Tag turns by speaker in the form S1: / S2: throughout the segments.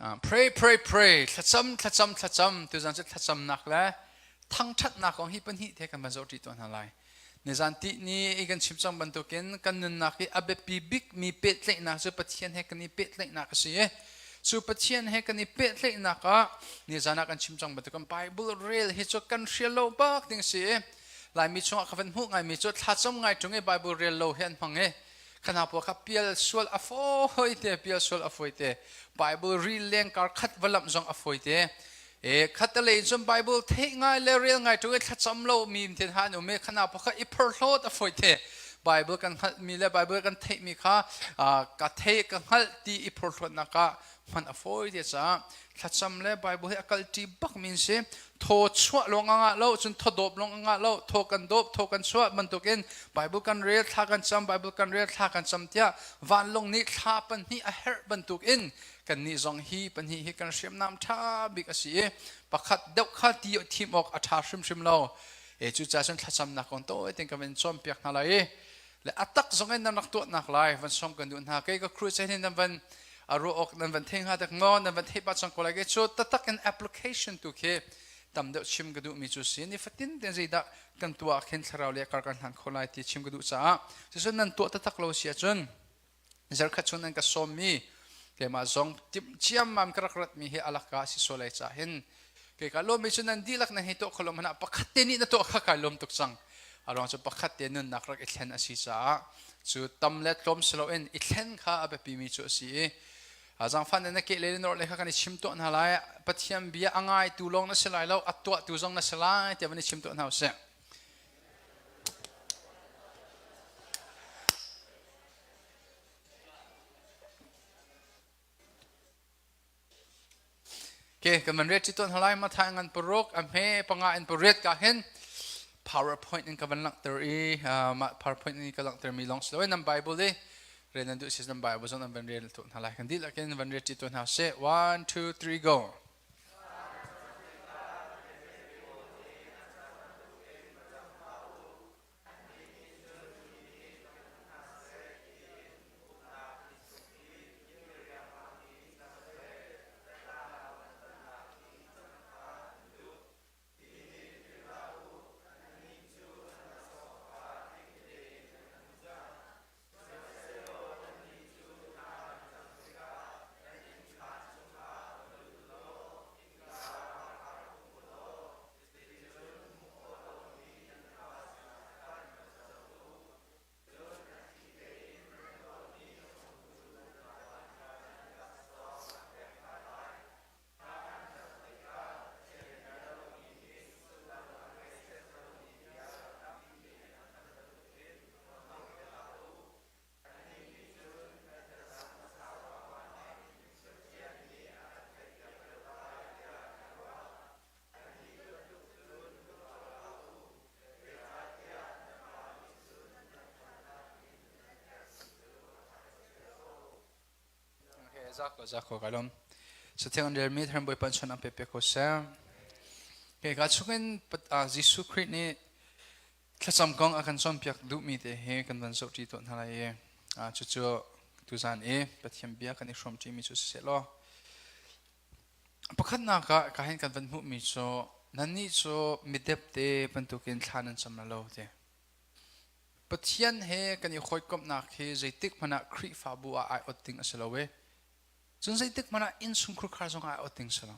S1: Pray, pray, pray. Thlacam, thlacam, thlacam. Tuzan cu thlacamnak le thangṭhatnak kong hi pahnih te kan van zoh ṭi tuah hna lai. Nizan ti ni i kan chim cang bantukin kan nunnak i a biapi bikmi pehtlaihnak cu Pathian he kan i pehtlaihnak a si i cu Pathian he kan i pehtlaihnak ah nizan ah kan chim cang bantukin Bible rel hi cu kan hrial lo bak ding a si i Laimi chungah ka van hmuh ngaimi cu thlacam ngai ṭung i Bible rel lo hi an hmang i khana pawl kha pial sual a fawi te pial sual a fawi te Bible ril leng kar khat va lamh zong a fawi te e khatalei cun Bible theih ngai le rel ngai ṭung i thlacam lo mi tin han um i khana pawl kha i phorhlawt a fawi te Bible kan hngalh mi le Bible kan theih mi kha ka thei ka hngalh ti i phorhlawtnak ah hman a fawi te caah thlacam le Bible hi a kalṭi bak mi an si. Thaw chuah lawng a ngah lo, cun thaw dawp lawng a ngah lo, thaw kan dawp, thaw kan chuah bantukin Bible kan rel, thla kan cam, Bible kan rel, thla kan cam tiah vanlawng nih thla pahnih a herh bantukin kannih zong hi pahnih hi kan hriamnam ṭha bik a si i pakhat deuh kha ti thim awk a ṭha hrimhrim lo. E cucaah cun thlacamnak kong tawi tein ka van cawnpiak hna lai i le a tak zong in nan rak tuahnak lai van sawm kan duh hna kei ka crew hin nan van a ruah awk nan van thei hnga dek maw nan van thei pah cang ko lai ke cu tatak in application tu khi tam deuh chim ka duh mi cu si ni fatin ten zeidah kan tuah khin thlarau le kar kan hlan kho lai ti chim ka duh caah cucun nan tuah tatak lo si ahcun zarkhat chung nan ka sawm mi keimah zong tim ciammam ka rak rat mi hi alaka si so lai ca hin kei ka lawm mi cu nan dihlak nan hei tuah kholom hna pakhat te nih na tuah kha kai lawm tuk cang a ruang cu pakhat te nunnak rak i thlen a si caah cu tam le tlawm si loin i thlen kha a biapi mi cu a si i zangfan na ke le nor le kha kan i chim tuah hna lai Pathian bia a ngai tu lawng na si lai lo a tuah tu zong na si lai tiah van i chim tuah hna usih. Okay, kan van riat ton halai mathai ngan paruk a hme panga in pariat ka hin PowerPoint in ka van langhter i mah PowerPoint in ka langhter mi long silo nan Bible i rel nan duh si nan Bible zong nan van rel tu hna lai kan dihlak in van riat tu hna se 1 2 3 go. Zako zako kalom. So theng an relmi tharam Bawipa chon an pe pe ko seh. Ke ka chungin Jesuh Khrih nih thlacam kong a kan cawnpiak duhmi te hi kan van zoh ṭi tawn hna lai i cucu tuzan i Pathian bia kan i hrawm ṭimi cu siseh law pakhatnak ah ka hin kan van hmuhmi cu nannih cu midepte bantukin thla nan cam lo ti. Pathian he kan i hawikomhnak hi zeitik hmanh ah Khrihfabu ah ai ot ding a si lo i cun zeitik hmanh ah innchungkhar khar zong ah ai ot ding a si lo.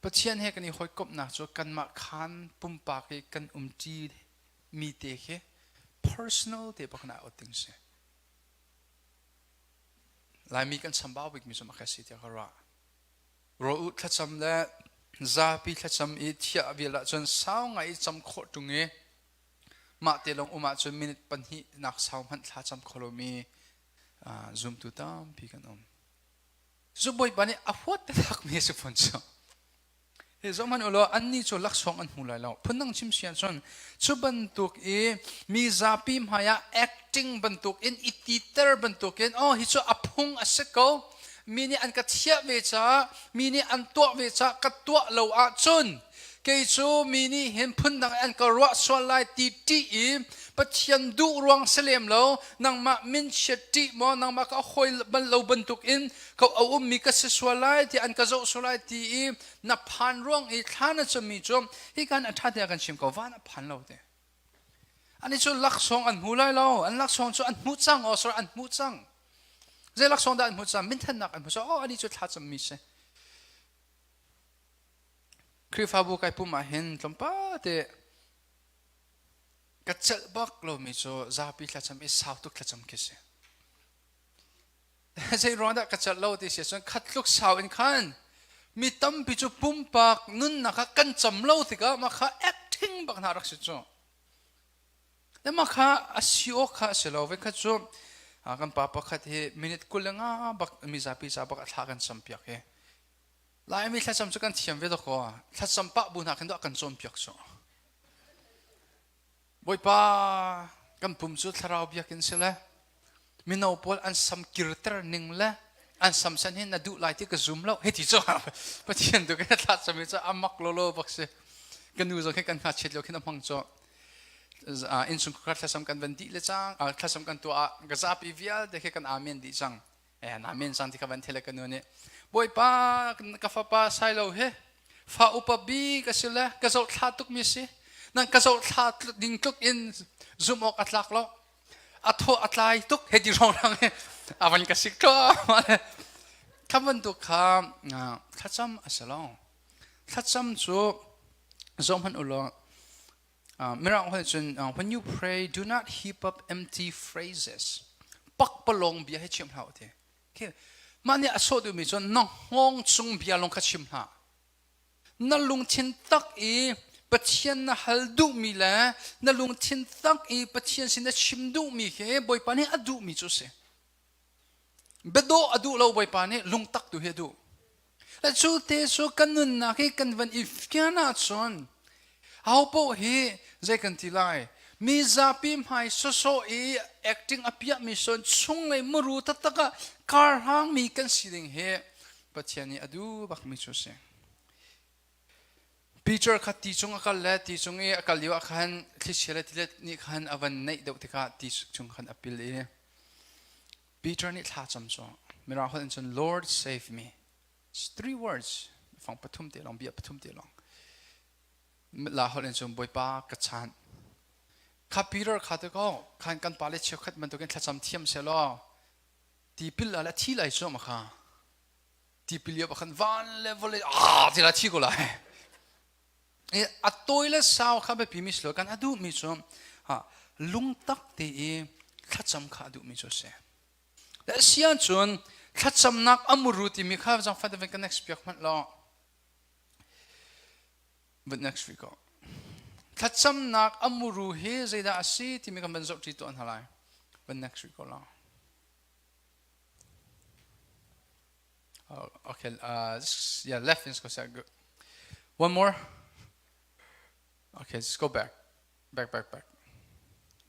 S1: Pathian he kan i hawikomhnak cu kanmah khaan pumpak i kan umṭi mi te khi personal te bak in ai ot ding si. Laimi kan chambau bikmi cu mah si tiah ka ruah. Rawl u thlacam le zapi thlacam i thiah vial ahcun sau ngai i cam khawh ṭung i mah te lawng um ahcun minute pahnih nak sau hmanh thla cam kho lomi zumtu tampi kan um. Cu Bawipa nih a huat takmi a si fawn cu. Hi zohhmanh u law annih cu laksawng an hmu lai lo. Phundang chim si ahcun cu bantuk i mi zapi hmaiah acting bantuk in i titer bantuk in oh hi cu a phung a si ko mi nih an ka thiah ve caah mi nih an tuah ve caah ka tuah lo ahcun kei cu mi nih hin phundang an ka ruah sual lai ti ṭih i Pathian duh ruang si lem lo, nangmah minchiat ṭih maw, nangmah ka hawi bal lo bantuk in ka a ummi ka si sual lai ti an ka zoh sual lai ti i na phan ruang i thla na cammi cu hi kan a ṭha tiah kan chim ko, van a phan lo te. Ani cu laksawng an hmu lai lo, an laksawng cu an hmuh cang, oh sorry, an hmuh cang. Zei laksawng dah an hmuh cang? Minthannak an hmuh cang. Oh, ani cu thla cammi si. Khrihfabu kai pum ah hin tlawmpal te ka celh bak lomi cu zapi thlacam i sau tuk thlacam khi si. Zei ruang dah ka celh lo ti si cun khat tluk sau in khan mi tampi cu pumpak nunnak ah kan cam lo tikah mah kha acting bak hna rak si cu. Le mah kha a si awk kha a si lo. Voikhat cu kan pa pakhat hi minute 25 bak mizapi ca bak a thla kan cam piak hi. Laimi thlacam cu kan thiam ve dawkaw thlacam pah bu hna khin dawh kan cawnpiak cu. Bawipa kan pum cu thlarau biakinn si le mino pawl an sam kirter ning le an sam san hin na duh lai ti ka zum lo hei ti cu Pathian tu kan thlacam i cu amak lolo bak si ka nu zong khi kan ngakchiat lio khin a hmang cu innchungkhar thlacam kan van dih le cang thlacam kan tuah ah ka zapi vialte khi kan amen dih cang Eh, na men sang ti ka van thele ka nu nih Bawipa ka fapa sai lo he fa upa bi ka si le ka zoh thla tuk mi si nan ka zoh thla ding tluk in zum awk a tlak lo a thaw a tlai tuk he ti rong rang he avan ka sik tro kha bantuk kha thlacam a si lo thlacam cu zoh hmanh u law Mirang holh cun when you pray do not heap up empty phrases pakpalawng bia hi chim hlah ti okay. mah nih a sawh duhmi cu na hngawng chung bia lawng kha chim hlah na lungthin tak i Pathian na hal duhmi le na lungthin tak i Pathian sin na chim duhmi khi Bawipa nih a duhmi cu a si biadawh a duh lo Bawipa nih lungtak tu hi a duh Cu te cu kan nunnak hi kan van i fian ahcun ahopaoh hi zei kan ti lai mi zapi hmai sawsawh i acting a piahmi son chunglei muru taktak ah karhangmi kan si ding hi Pathian nih a duh bakmi cu a si. Peter kha ti cung a kal le ti cung i a kal lio ah khan thlichia le tilet nih khan a van naih deuh tikah ti chung khan a pil i Peter nih thla cam cu Mirang holh in cun Lord save me. It's three words. Fang pathum te long, bia pathum te long. La holh in cun Bawipa ka chan. Kha Peter kha te ko khan kan pa le cheukhat bantukin thlacam thiam se law tipil la thi lai cu ma kha tipil ya khan van le vole ah ti la thi ko lai a tawi le sau kha biapi mi si lo kan a duhmi cu lungtak te i thlacam kha a duhmi cu a si. Le a si ahcun thlacamnak a muru timi kha zangfah te kan next piak hmanh law but next week oh. Thlacamnak a muru hi zeidah a si timi kan van zoh ṭi tuah hna lai. But next week law. Okay, yeah, left is good. One more. Okay, just go back. Back, back, back.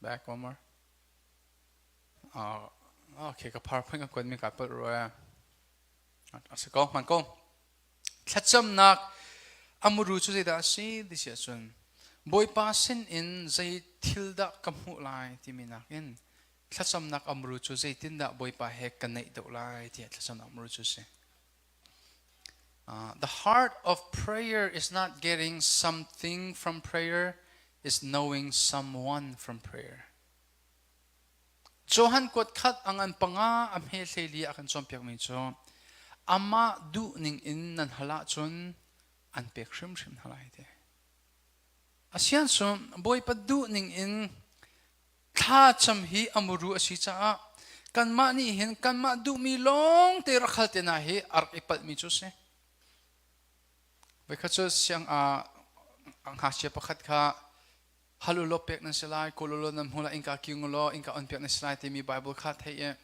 S1: Back one more. Okay, ka PowerPoint ka kuat mi ka palh rua. A si ko, hman ko. Thlacamnak amuru cu zeidah a si ti si ahcun Bawipa sin in zei thil dah ka hmuh lai timi nakin thlacamnak amru cu zeitindah Bawipa he ka naih deuh lai tiah thlacamnak amru cu si. The heart of prayer is not getting something from prayer, is knowing someone from prayer. Johan kuat khat angan panga a hme hlei a kan cawnpiakmi cu amah duh ning in nan hal ahcun an pek hrimhrim hna lai ti. Asian cu Bawipa duh ning in Thlacam hi a muru a si caah kanmah nih hin kanmah duhmi lawng te rak hal te hna hi a rak i palhmi cu a si. Voikhat cu siang ah ngakchia pakhat kha hal u law pek nan si lai, kawl u law nan hmu lai, innka king u law innka on piak nan si lai timi Bible kha theih i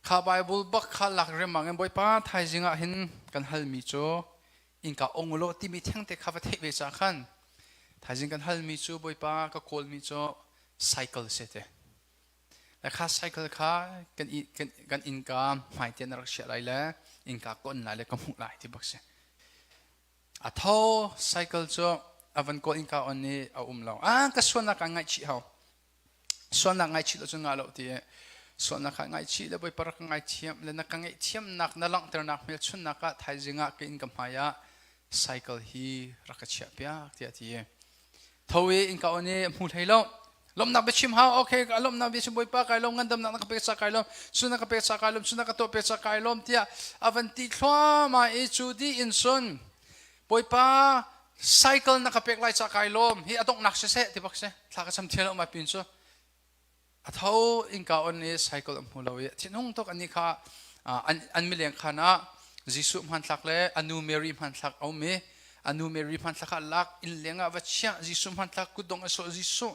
S1: kha Bible bak kha lak riangmang in Bawipa thaizing ah hin kan halmi cu innka ong u law timi thengte kha va theih ve ca khan thaizing kan halmi cu Bawipa ka kawlmi cu cycle si te le kha cycle kha kan kan innka hmai te na rak chiah lai le innka ka on lai le ka hmuh lai ti bak si a tho cycle cu a van kawl innka on i a um lo ah ka sualnak ka ngaihchih hau. Sualnak ngaichih lo cu ngah lo ti i sualnak kha ngaichih le Bawipa rak ka ngaithiam le na ka ngaihthiamnak na langhternak hmelchunhnak ah thaizing ah ka inn ka hmai ah cycle hi rak ka chiah piak tiah a ti i tho i innka on i hmu hlei lo. Lawmhnak biachim hau. Okay, ka lawmhnak biachim. Bawipa, kai lawm, ngandamnak na ka pek ca kai lawm, cu na ka pek ca kai lawm, cu na ka tuah pek ca kai lawm tiah a van ti thluahmah i cu dih in cun Bawipa, cycle na ka pek lai ca kai lawm hi a donghnak siseh ti bak si. Thla ka cham thial lo mai pin cu a tho innka on i cycle a hmu lo i thinhung tuk. Ani kha an mileng khan ah Jesuh hmanthlak le anu Mary hmanthlak a um i anu Mary hmanthlak ah lak inn leng ah va chiah. Jesuh hmanthlak kutdong a sawh. Jesuh,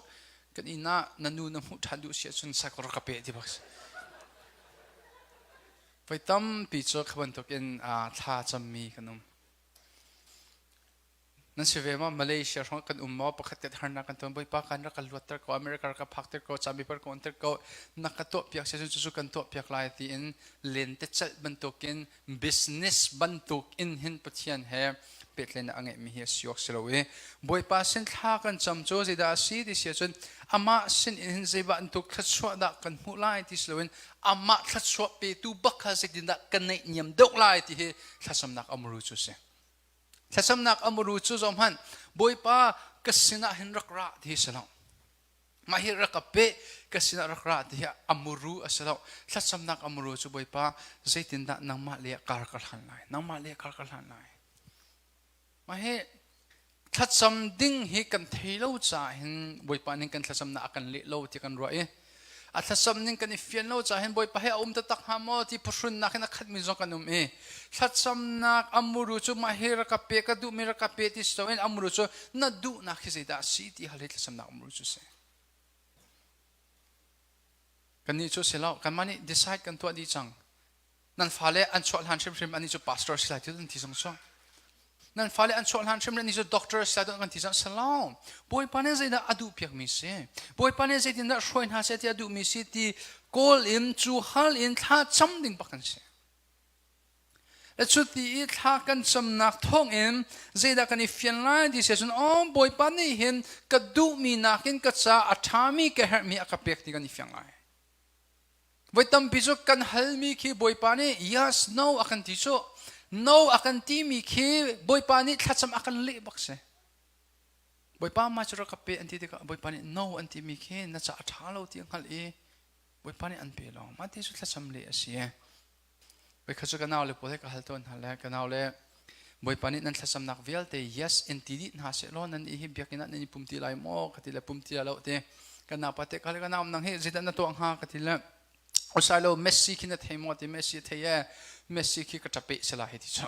S1: kan inn ah na nu na hmuh ṭhan duh si ahcun cycle rak ka pe ti bak si. Voi tampi cu kha bantuk in thla cammi kan um. Nan si ve maw? Malaysia hrawng kan um maw? Pakhat ket harnak kan ton. Bawipa, kan rak kan luatter ko, America rak ka phakter ko, cami par ko onter ko, na ka tuah piak si cu kan tuah piak lai tiin lentecelh bantukin, business bantuk in hin Pathian he pehtlaihnak a ngeihmi hi a si awk si lo i Bawipa sin thla kan cam cu zeidah a si ti si ahcun amah sin in hin zei bantuk thluachuah dah kan hmuh lai ti si loin amah thluachuah petu bak kha zeitindah kan neih niam deuh lai ti hi thlacamnak amuru cu a si. Thlacamnak amuru cu zohhmanh, Bawipa, ka sinah hin rak ra ti hi si lo. Mah hi rak ka pe, ka sinah rak ra ti hi amuru a si lo. Thlacamnak amuru cu Bawipa, zeitindah nangmah le kar ka hlan lai, nangmah le kar ka hlan lai. Mah hi thlacam ding hi kan thei lo caah hin Bawipa nih kan thlacamnak a kan leh lo ti kan ruah i a thlacam ning kan i fian lo caah hin Bawipa he a um taktak hnga maw ti phuhrunnak in a khatmi zong kan um i thlacamnak amuru cu mah hi rak ka pe, ka duhmi rak ka pe ti si loin amuru cu na duhnak hi zeidah a si ti hal hi thlacamnak amuru cu si. Kannih cu si lo, kanmah nih decide kan tuah dih cang. Nan fale an chuah hlan hrimhrim ani cu pastor si lai ti an ti zong so. Nan fale an chuah hlan hrimhrim ani cu doctor si lai kan ti zong salau. Bawipa nih zeidah a duh piak mi si, Bawipa nih zeitindah hruai hna seh ti a duh mi si ti kawl in, cu hal in thla cam ding bak kan si. Le cu ti i thla kan camnak thawng in zeidah kan i fian lai ti si cun, oh, Bawipa nih hin ka duhmi nakin ka ca a ṭhami, ka herhmi a ka pek ti kan i fiang lai. Voi tampi cu kan halmi khi Bawipa nih yes, no a kan ti cu. No a kan timi khi Bawipa nih thlacam a kan leh bak si. Bawipa, mah cu rak ka pe an ti tikah Bawipa nih no an timi khi na ca a ṭha lo ti a hngalh i Bawipa nih an pe lo. Mah ti cu thlacam leh a si. Voi khat cu ka nau le pawl he ka hal tawn hna le ka nau le, Bawipa nih nan thlacamnak vialte yes in ti dih hna seh law nan i hi biakinn ah nan i pum ti lai maw ka ti le, pum ti lo ti. Ka nau pa te ka ka nau, nang hi zeidah na tuah hnga ka ti le, usai lo, Messi khi na thei maw ti. Messi thei e, Messi khi ka ṭape sila hi ti cu.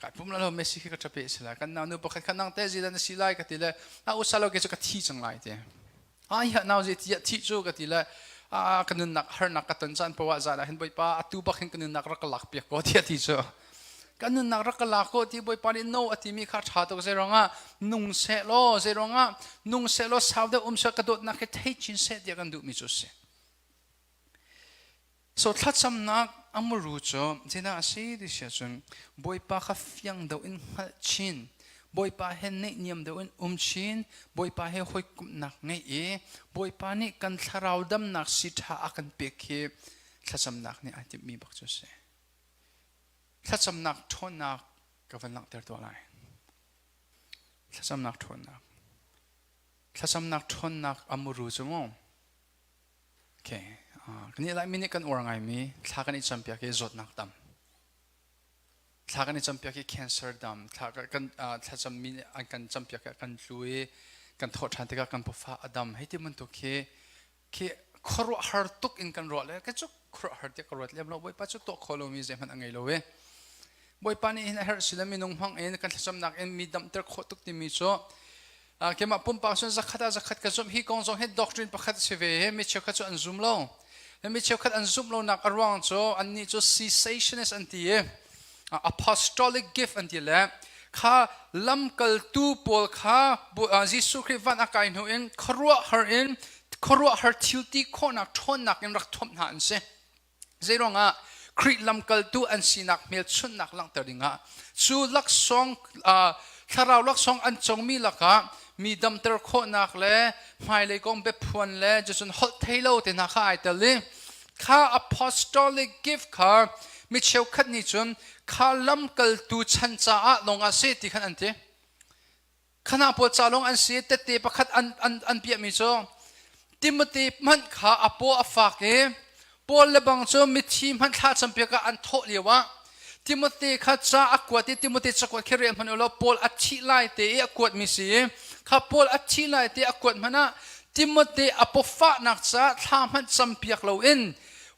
S1: Kai pum lo, Messi khi ka ṭape sila. Kan nau nu pakhat kha, nang te zeidah na si lai ka ti le, a usai lo ke cu ka thi cang lai ti. A hi nau zei ti thi cu ka ti le, a ka nunnak harnak ka ton caan poah zan ah hin Bawipa, atu bak hin ka nunnak rak ka lak piak ko tiah ti cu. Ka nunnak rak ka lak ko ti. Bawipa nih no a timi kha ṭha tuk. Zei ruangah nung seh law, zei ruangah nung seh law, sau deuh um seh, ka dawtnak hi thei chin seh tiah kan duhmi cu si. So thlacamnak amuru cu zeidah a si ti si ahcun Bawipa kha fiang deuh in hngalh chin, Bawipa he naihniam deuh in um chin, Bawipa he hawikomhnak ngeih i Bawipa nih kan thlarau damnak si ṭha a kan pek hi thlacamnak nih ai timhmi bak cu a si. Thlacamnak ṭhawnnak ka van langhter tuah lai. Thlacamnak ṭhawnnak. Thlacamnak ṭhawnnak amuru cu mu. Okay. Kan nih Laimi nih kan uar ngaimi thla kan i campiak i zawtnak dam. Thla kan i campiak i cancer dam. Thla kan thlacammi nih an kan campiak i kan tlu i kan thawh ṭhan tikah kan pawfa a dam. Hei ti bantuk khi khi khuaruahhar tuk in kan ruah le ka cu khuaruahhar tiah ka ruat lem lo. Bawipa cu tuah khawh lomi zeihmanh a ngei lo i Bawipa nih hin a herh si le minung hmang in kan thlacamnak in mi damter khawh tuk timi cu keimah pumpak cun zakhat ah zakhat ka zumh. Hi kong zong hi doctrine pakhat a si ve i mi cheukhat cu an zum lo. Mi cheukhat an zumh lonak a ruang cu annih cu cessationist an ti i apostolic gift an ti le kha lamkaltu pawl kha Jesuh Khrih van a kai hnu in khuaruahhar in khuaruahhar thil ti khawhnak ṭhawnnak in rak thuamh hna an si. Zeiruangah? Khrih lamkaltu an sinak hmelchunhnak langhter dingah cu laksawng thlarau laksawng an congmi lakah mi damter khawhnak le hmailei kong biaphuan le cucun holh thei lo te hna kha ai tel i kha apostolic gift kha mi cheukhat nih cun kha lamkaltu chan caah lawng ah si ti khan an ti. Khana pawl ca lawng an si. Tette pakhat an piahmi cu Timothy hmanh kha a paw a fak i Paul le bang cu mithi hmanh thla campiak ah an thawh lio ah Timothy kha ca a kuat i Timothy cakuat khi rel hmanh u law Paul a thih lai te i a kuatmi si i kha Paul a thih lai te a kuat hmanh ah Timothy a pawfahnak caah thla hmanh campiak loin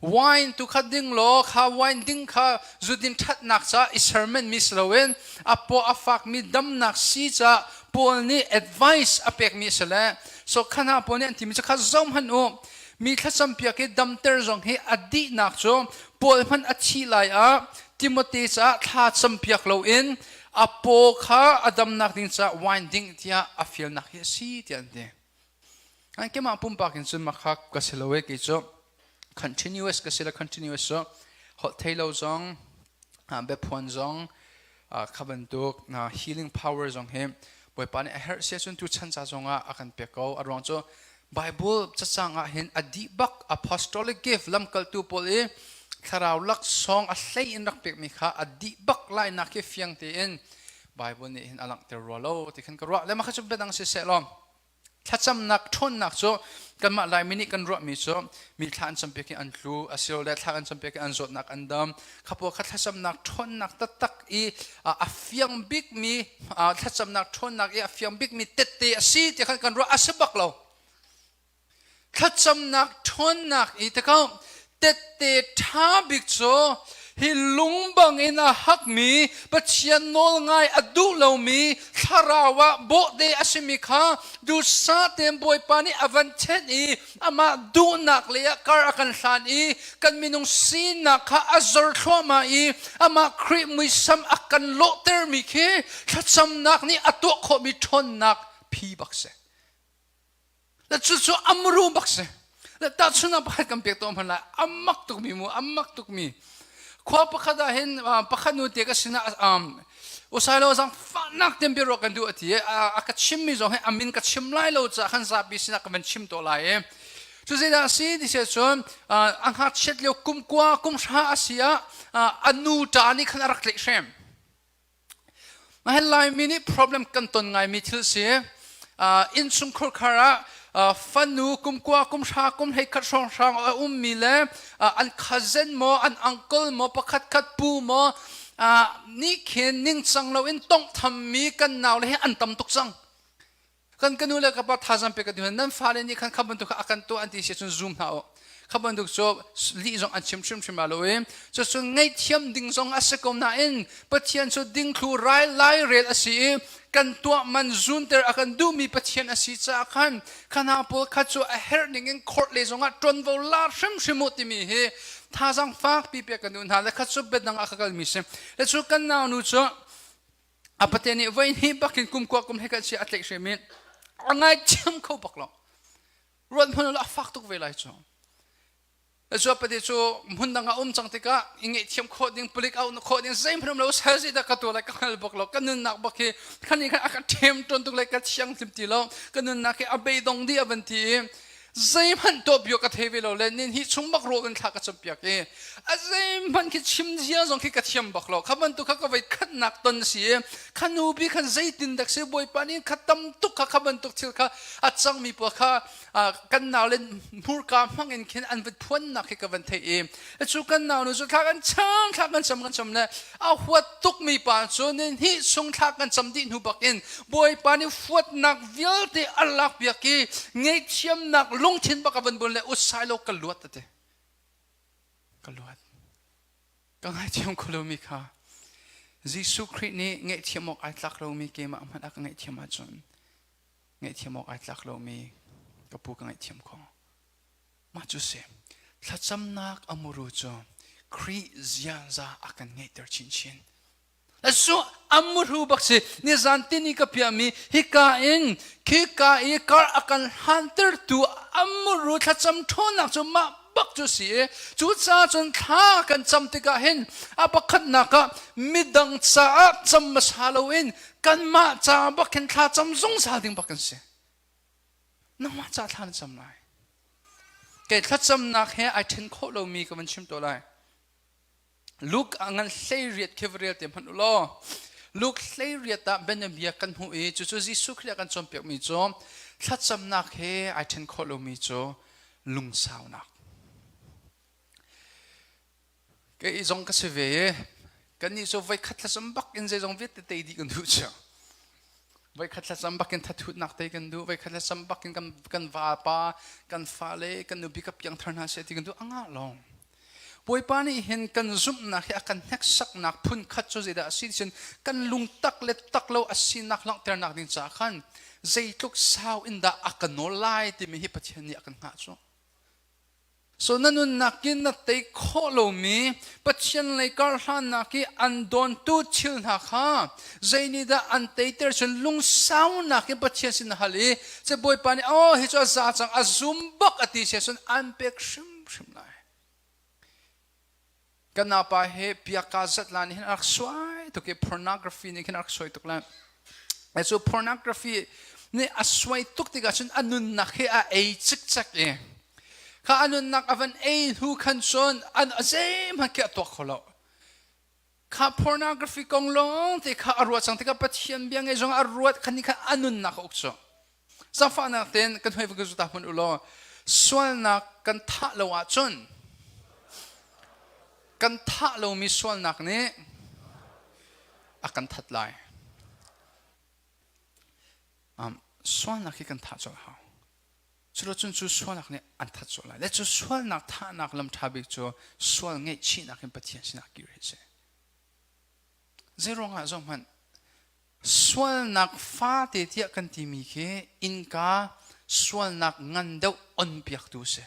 S1: wine tu kha ding law kha wine ding kha zudin ṭhatnak caah i sermenmi si loin a paw a fakmi damnak si caah Paul nih advice a pekmi a si le so khana Paul nih an timi cu kha zohhmanh u, mi thlacam piak i damter zong hi a dihnak cu Paul hmanh a thih lai ah Timote caah thla campiak loin a paw kha a damnak ding caah wine ding tiah a fialnak hi a si tiah an ti. Keimah pumpak in cun makha ka si lo e. Kei cu continuous ka si le continuous cu holh thei lo zong, biaphuan zong, kha bantuk healing power zong hi Bawipa nih a herh sia cun tu chan ca zong ah a kan pek ko. A ruang cu Bible cacang ah hin a dih bak apostolic gift, lamkaltu pawl i thlarau laksawng a hlei in rak pekmi kha a dih bak lai nak hi fiang tein Bible nih hin a langhter rua lo ti khan ka ruah le mah kha cu biadang si seh law thlacamnak ṭhawnnak cu kanmah Laimi nih kan ruahmi cu mi thla an campiak i an tlu, asilole thla an campiak i an zawtnak an dam kha pawl kha thlacamnak ṭhawnnak taktak i a fiang bikmi, thlacamnak ṭhawnnak i a fiang bikmi tette a si ti khan kan ruah. A si bak lo. Thlacamnak ṭhawnnak i takau tette ṭha bik cu hi lung bangin a hakmi, Pathian nawl ngai a duh lomi thlarau ah bawhte a simi kha duhsah tein Bawipa nih a van thenh i amah duhnak lei ah kar a kan hlan i kan minung sinak kha a zor thluahmah i amah Khrih muisam a kan lawhtermi khi thlacamnak nih a tuah khawhmi ṭhawnnak phi bak si. Le cucu amru bak si. Le tahchunhnak pakhat kan pek tawn hmanh lai. Amak tukmi mu, amak tukmi. Khua pakhat ah hin pakhat nu te ka sinah usailo zang fahnak ten biaruah kan duh a ti. A ka chimmi zong hi amin ka chim lai lo caah khan zapi sinah ka van chim to lai i. Cu zeidah a si ti si cun a ngakchiat lio kum 10 kum 9 a si ah a nu ṭa nih khan a rak tlaihhrem. Hi Laimi nih problem kan ton ngaimi thil si. Innchungkhar khar ah fanu kum 10 kum 9 kum 11 hrawnghrang a ummi le an cousin maw, an uncle maw, pakhat khat pu maw nih khin ningcang loin tonghthammi kan nau le hi an tam tuk cang. Kan ka nu le ka pa thazang pe ka ti nan fale nih khan kha bantuk kha a kan tuah an ti si cun zoom hna u, kha bantuk cu lih zong an chim hrimhrim lo i cucun ngaihthiam ding zong a si ko nain Pathian cu dingthlu rai lai rel a si i kan tuah man zunter a kan duhmi Pathian a si caah khan khana pawl kha cu a herh ning in court le zongah ṭuanvo la hrimhrim u timi hi thazang fak pi pek kan duh hna le kha cu biadang ah ka kalmi si le cu kan nau nu cu a pate nih voi hnih bakin kum 10 kum he kan si a tlaih hrim i a ngaithiam kho bak lo. Ruat hmanh a fak tuk ve lai cu. Cu pate cu hmun dang ah um cang tikah i ngaihthiam khawh ding, palik au khawh ding zeihmanh um lo. Sal zei dah ka tuah lai ka hngal bak lo. Ka nunnak bak hi khan khan a ka ṭhem ṭawn tuk lai, ka thiang hlim ti lo, ka nunnak hi a beidong dih a van ti i zeihmanh tuah bia ka thei ve lo le nin hi chung bak rawl in thla ka campiak i a zeihmanh khi chim zia zong khi ka thiam bak lo. Kha bantuk kha ka voi khatnak ton si i kha nu bi khan zeitin dak si Bawipa nih kha tam tuk kha kha bantuk thil kha a cangmi pawl kha kan nau le hmurka hmang in khin an va phuannak khi ka van theih i cu kan nau nu cu thla kan cam, thla kan cam, kan cam le a huat tukmi pa cu nin hi sung thla kan cam dih hnu bak in Bawipa nih huatnak vialte a lak piak i ngaihthiamnak lungthin bak a van bun le usai lo ka luat ati, ka luat, ka ngaithiam kho lomi kha Jesuh Khrih nih ngaihthiam awk ai tlak lomi keimah hmanh a ka ngaihthiam ahcun ngaihthiam awk ai tlak lomi ka pu ka ngaihthiam kho. Mah cu si thlacamnak a muru cu Khrih ziaza a kan ngeihter chinchin. Asu amuru bak si. Nizan tini ka piahmi hika in khika i kar a kan hlantertu amuru thlacam ṭhawnnak cu mah. bak cu si i cucaah cun thla kan cam tikah hin a pakhatnak ah midang caah cam hmasa loin kanmah ca bak hin thla cam zungzal ding bak kan si. Nangmah ca thla na cam lai. Kei thlacamnak he ai ṭhen khawh lomi ka van chim tuah lai. Luke a ngan 18 khi va rel te hmanh u law Luke 18 ah bianabia kan hmuh i cucu Jesuh Khrih a kan cawnpiakmi cu thlacamnak he ai ṭhen khawh lomi cu lungsaunak. Kei zong ka si ve i kannih cu voikhat thlacam bak in zeizong vialte tei dih kan duh cio. Voikhat thlacam bak in thathutnak tei kan duh, voikhat thlacam bak in kan, kan vapa, kan fale, kan nupi ka piangthar hna seh ti kan duh a ngah lawng. Bawipa nih hin kan zumhnak hi a kan hneksaknak phun khat cu zeidah a si cun kan lungtak le tak lo a sinak langhternak ding caah khan zeitluk sau in dah a ka nawl lai timi hi Pathian nih a kan hngah cu. So na nunnak in na tei khawh lomi Pathian lei karhlannak i an dawntu thil hna kha zeinihdah an teiter cun lungsaunak in Pathian sin na hal i ce Bawipa nih oh hi cu a za cang a zum bak a ti sia cun an pek hrimhrim lai. Kan napa he piaka zatla nih hin a rak suai tuk i pornography nih khin a rak suai tuk lai. Cu pornography nih a suai tuk tikah cun a nunnak hi a ei cikcek i kha a nunnak a van ei hnu khan cun an zeihmanh khi a tuak kho lo. Kha pornography kong lawng te kha a ruat cang tikah Pathian bia ngei zong a ruat khan nih khan a nunnak a uk cu. Zaangfahnak tein kan hoi va ta hmanh u law sualnak kan thah lo ahcun kan thah lomi sualnak nih a kan that lai. Sualnak hi kan thah colh hau. Culocun cu sualnak nih an that colh lai. Le cu sualnak thahnak lam ṭha bik cu sual ngaihchihnak in Pathian sinah kir hi a si. Zeiruangah zohhmanh Sualnak fate tiah kan timi khi innka sualnak ngan deuh onpiaktu a si.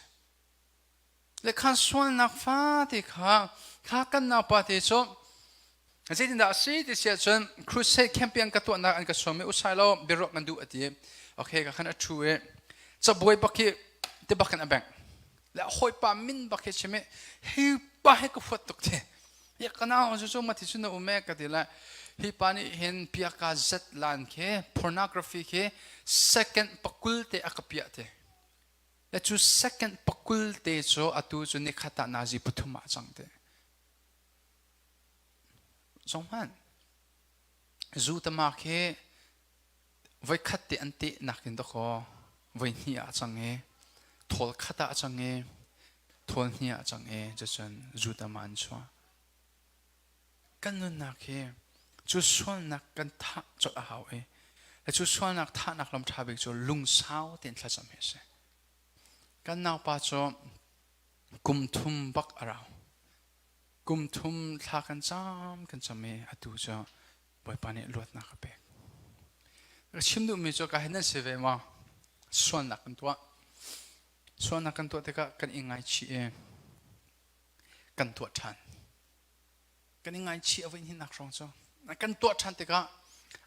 S1: Le kha sualnak fate kha kha kan naupa te cu zeitindah a si ti si ahcun crusade campaign ka tuahnak an ka sawm i usai lo biaruah kan duh a ti. Okay ka khan a ṭhu i cabuai bak hi ti bak in a bengh. Le hawipa min bak hi chim i hi pa hi ka huat tuk ti. Ya ka nau cu cu mati cu na um e ka ti le hi pa nih hin piaka zet lan khi pornography khi second pakul te a ka piah te le cu second pakul te cu atu cu nikhat ah nazi pathum ah cang te zong hman zu tama khi voikhat te an te nak in dakaw voi hnih ah cang i thawl khat ah cang i thawl hnih ah cang i cucun zu tam ah an chuah kan nunnak hi cu sualnak kan thah colh a hau i cu sualnak thahnak lam ṭha bik cu lungsau tein thlacam hi a si kan naupa cu kum thum bak a rau kum thum thla kan cam kan cam i atu cu Bawipa nih luatnak a pek. Ka chim duhmi cu ka hin nan si ve maw? Sualnak kan tuah. Sualnak kan tuah tikah kan i ngaichih i kan tuah ṭhan. Kan i ngaichih a voi hnihnak hrawng cu. Kan tuah ṭhan tikah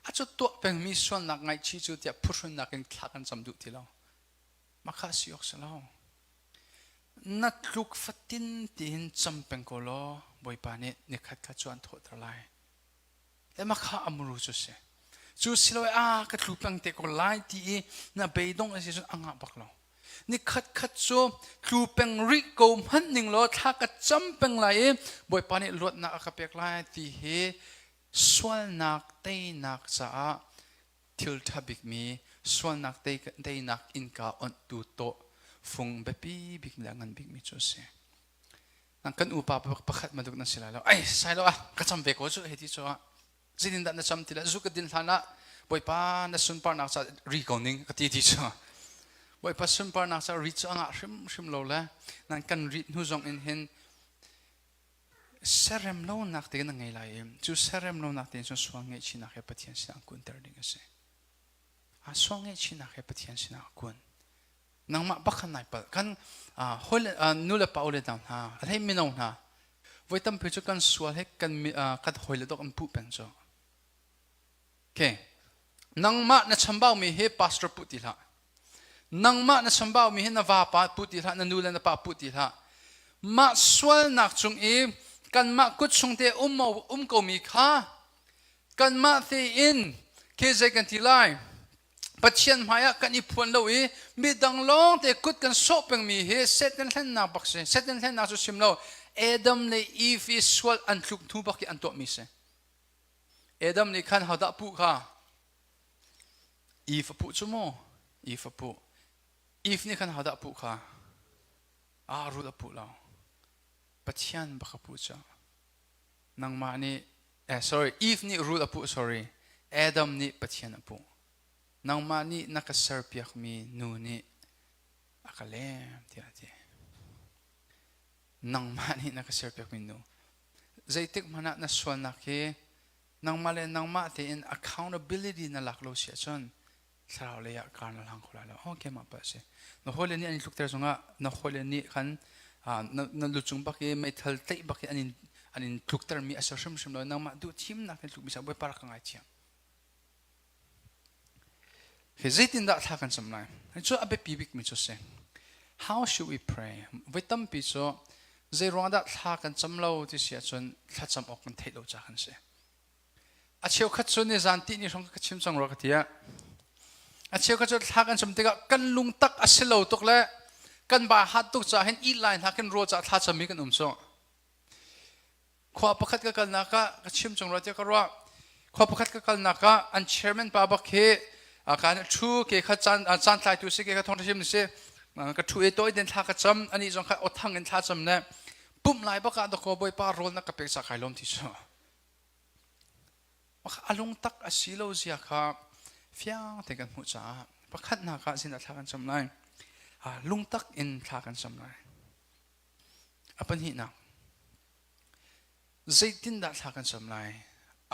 S1: a cu tuah pengmi sualnak ngaihchih cu tiah phuhrunnak in thla kan cam duh ti lo. Mah kha si awk si lo. Na tluk fatin tiin cam peng ko law Bawipa nih nikhat kha cu an thawhter lai. Le mah kha a muru cu si. Cu silo a ka tlu peng te ko lai ti i na beidong a si cun a ngah bak lo. Ni khat khat cu tlu peng rih ko hmanh ning law thla ka cam peng lai i Bawipa nih luatnak a ka pek lai ti hi sualnak teinak caah thil ṭha bikmi sualnak teinak innka onhtu tawh fung biapi bik le ngan bikmi cu a si. Kan upa pakhat bantuk nan si lai lo. Ai sai lo ah ka cam ve ko cu hei ti cu ah zeitin dah na cam ti le zu ka din hlan ah Bawipa na sunparnak ca ri ko ning ka ti ti cu Bawipa sunparnak ca ri cu a ngah hrimhrim lo le nan kan rit hnu zong in hin serem lonak te na ngei lai i cu serem lonak te cun sual ngaihchihnak he Pathian sinah kunter ding a si. A sual ngaihchihnak he Pathian sinah kun. Nangmah bak khan nai palh. Kan hawi nu le pa ule nau hna, a hlei mino hna, voi tampi cu kan sual he kan kan hawi le dok an puh peng cu. Okay. Nangmah na chambau mi hi pastor puh ti hlah. Nangmah na chambau mi hi na vapa puh ti hlah, na nu le na pa puh ti hlah. Mah sualnak cung i kanmah kut chung te um um komi kha kanmah tein khi zei kan ti lai? Pathian hmaiah kan i phuan lo i midang lawng te kut kan sawh pengmi hi Satan hlennak bak si. Satan hlennak cu chim lo. Adam le Eve i sual an tluk hnu bak i an tuahmi si. Adam nih khan hodah puh kha? Eve a puh cu mu. Eve a puh. Eve nih khan hodah puh kha? Ah, rul a puh lo. Pathian bak a puh cu. Nangmah nih eh, sorry, Eve nih rul a puh, sorry. Adam nih Pathian a puh. Nangmah nih na ka serpiakmi nu nih a ka lem tiah a ti. Nangmah nih na ka serpiakmi nu. Zeitik hmanh ah na sualnak hi nangmah le nangmah tein accountability na lak lo si ahcun thlarau lei ah kar na hlang kho lai lo. Oh, keimah pa si. Na hawile nih an in tlukter zongah na hawile nih khan na lucung bak i meithal tlaih bak i an in tluktermi a si hrimhrim lo. Nangmah duh thimnak in tlukmi sa Bawipa rak ka ngaithiam. Hi zeitindah thla kan cam lai? Cu a biapi bikmi cu si. How should we pray? Voi tampi cu zei ruang dah thla kan cam lo ti si ahcun thlacam awk kan theih lo ca kan si. A cheukhat cu nizan ti ni hrawng ka chim cang rua ka ti ah. A cheukhat cu thla kan cam tikah kan lungtak a si lo tuk le kan ba hat tuk caah hin ih lai hna kan ruah caah thla cam mi kan um cu. Khua pakhat ka kalnak ah ka chim cang rua tiah ka ruah. Khua pakhat ka kalnak ah an chairman pa bak hi kan thu ke kha caan caan tlaitu si ke kha thong chim si ka thu e toi den thla ka cam ani zong kha othang in thla cam ne pumh lai bak ah dako bawipa rawl na ka pek sa kai lom ti su a lungtak a si lo zia kha fiang te kan hmuh caah pakhatnak ah sin ah thla kan cam lai lungtak in thla kan cam lai a pahnihnak zeitindah thla kan cam lai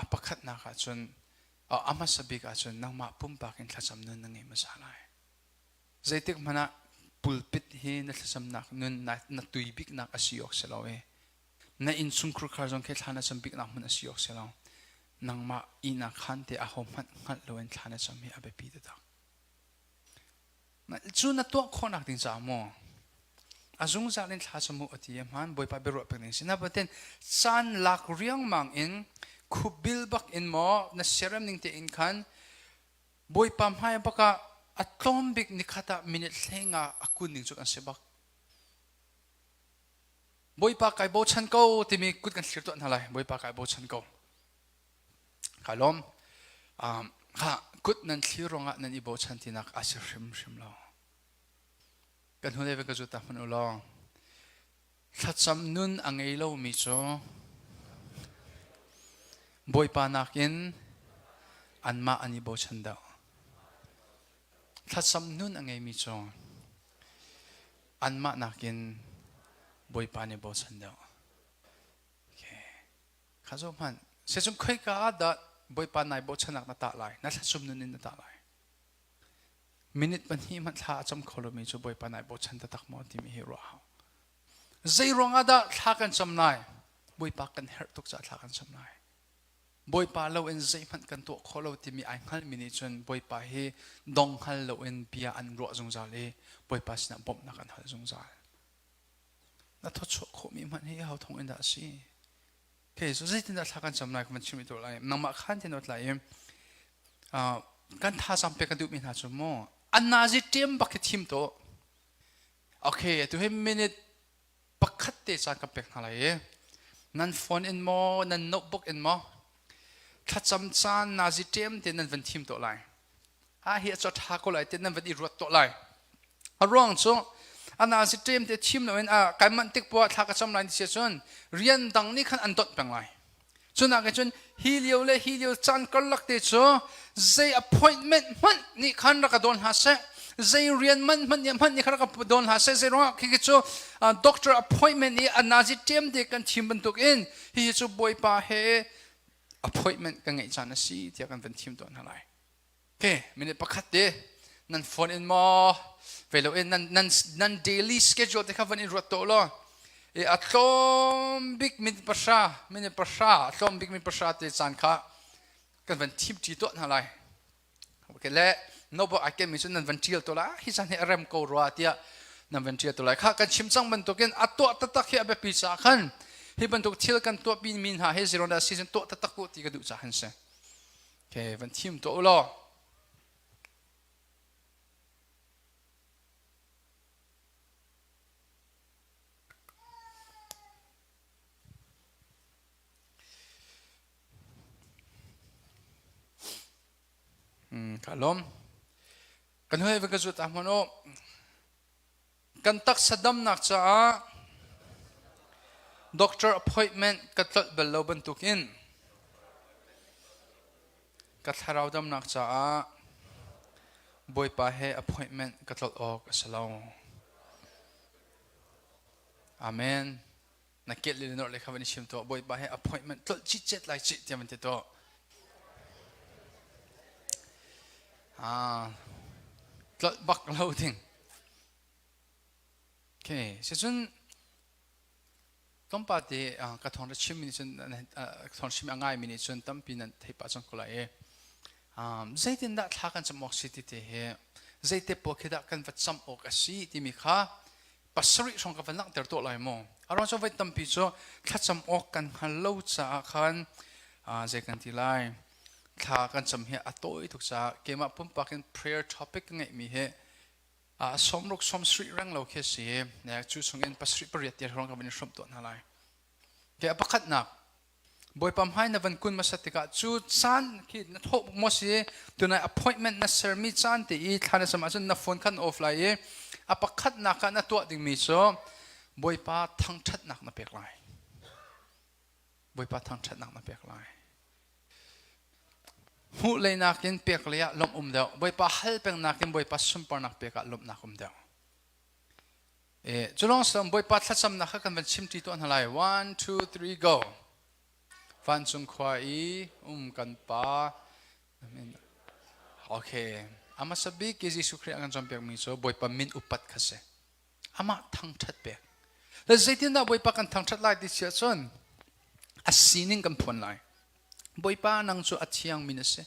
S1: a pakhatnak ah cun a hmasa bik ah cun nangmah pumpak in thlacam nun na ngei hmasa lai zeitik hmanh ah pulpit hi na thlacamnak nun na tui biknak a si awk si lo i Na innchungkhar khar zong khi thla na cam biknak hmun a si awk si lo. Nangmah ihnak khan te aho hmanh hngalh loin thla na cam hi a biapi taktak. Cu na tuah khawhnak ding caah maw a zungzal in thla cam u a ti hmaan Bawipa biaruah pek ding si. Na paten caan lak riangmang in khupbil bak in maw na siarem ning tein khan Bawipa hmai bak ah a tlawm bik nikhat ah minute hlenga a kun ding cu kan si bak. Bawipa kai bochan ko timi kut kan thlir tuah hna lai. Bawipa kai bochan ko. Kai lawm. Kha kut nan thlir ruangah nan i bochan tinak a si hrimhrim lo. Kan hnu le ka zu ta hman u law. Thlacam nun a ngei lomi cu Bawipa nakin anmah an i bochan deuh. Thlacam nun a ngeimi cu anmah nakin Bawipa nih bochan deuh. Okay. Kha zo hmanh. Sicun khoika ah dah Bawipa nai bochannak na tah lai? Na thlacum nun in na tah lai. Minute pahnih hmanh thla a cam kho lomi cu Bawipa nai bochan taktak maw timi hi ruah hau. Zei ruangah dah thla kan cam lai? Bawipa kan herh tuk caah thla kan cam lai. Bawipa loin zeihmanh kan tuah khawh lo timi ai hngalmi nih cun Bawipa hi dong hngal loin bia an ruah zungzal i Bawipa sinah bawmhnak an hal zungzal. Na thawchuah khawhmi hmanh hi ho thawng in dah a si? Okay, so zeitindah thla kan cam lai ka van chim i lai. Nangmah khan tin lai i kan thazaang pek kan duhmi hna cu maw an nazi ṭem bak hi thim to. Okay, atu hi minute pakhat te caan kan pek hna lai i nan phone in maw nan notebook in maw thlacam caan nazi ṭem te nan van thim tuah lai a hi a cho ṭha ko lai te nan van i ruat tuah lai a ruang cu a nazi ṭem te thim loin a kai manh tik poah thla ka cam lai ti si cun rian dang nih khan an donh peng lai Cunak in cun hi lio le hi lio caan karlak te cu zei appointment hmanh nih khan rak ka dawn hlah seh zei rian man hmanh nih hmanh nih khan rak ka dawn hlah seh zei ruangah khi cu doctor appointment i a nazi ṭem te kan thim bantuk in hihi cu Bawipa he appointment kan ngeih caan a si tiah kan van thim tawn hna lai. Okay, minute pakhat te nan phone in maw ve lo in nan nan nan daily schedule te kha van in ruat to law e a tlawm bik minute pahra minute pahra a tlawm bik minute pahra te caan kha kan van thim ṭi tuah hna lai okay le notebook ai ken mi cu nan van ṭial to la hi caan hi a rem ko rua tiah. Nan van ṭial tu lai. Kha kan chim cang bantukin a tuah taktak hi a biapi caah khan hi bantuk thil kan tuahpi mi hna hi zeirawn dah season tuah taktak u ti ka duh caah hin si. Okay, van thim tuah u law. Ka lawm. Kan hoi va ka zut ah hmanh u. Kan taksa damnak caah doctor appointment ka tlolh bal lo bantukin ka thlarau damnak caah Bawipa he appointment ka tlolh awk a si lo. Amen. Na ket le nor le kha van i chim tuah. Bawipa he appointment tlolh citcet lai cih tiah van ti tuah. Ah, tlolh bak lo ding. Okay, sicun tlawmpal te ka thawng ra chimmi nih cun thawng chim a ngaimi nih cun tampi nan theih pah cang ko lai i zeitindah thla kan cam awk si ti te hi zeite pawl khi dah kan va cam awk a si timi kha pasarih hrawng ka van langhter tuah lai mu. A ruang cu voi tampi cu thlacam awk kan hngal lo caah khan zei kan ti lai thla kan cam hi a tawi tuk caah keimah pumpak in prayer topic ka ngeihmi hi sawmruk sawmsarih reng lo khi a si i cu chungin pasarih pariat tiang hrawng ka van i hrawmh tuah hna lai. Ke a pakhatnak Bawipa hmai na van kun hmasat tikah cu caan khi na thawh maw si tunai appointment na sermi caan te i thla na cam ahcun na phone khan off lai i a pakhatnak ah na tuah dingmi cu Bawipa thangṭhatnak na pek lai. Bawipa thangṭhatnak na pek lai. Hmuh lei nakin pek lei ah lawmh um deuh. Bawipa hal peng nakin Bawipa sunparnak pek ah lawmhnak um deuh. E, cu lawng siloin Bawipa thlacamnak kha kan van chimṭi tuah hna lai. One, two, three, go. Vancung khua i um kan Pa. Amen. Okay. A hmasa bik i Jesuh Khrih a kan cawnpiakmi cu Bawipa min upat kha si. Amah thangṭhat pek. Le zeitindah Bawipa kan thangṭhat lai ti si ahcun a sining kan phuan lai. Bawipa nang cu a thiangmi na si.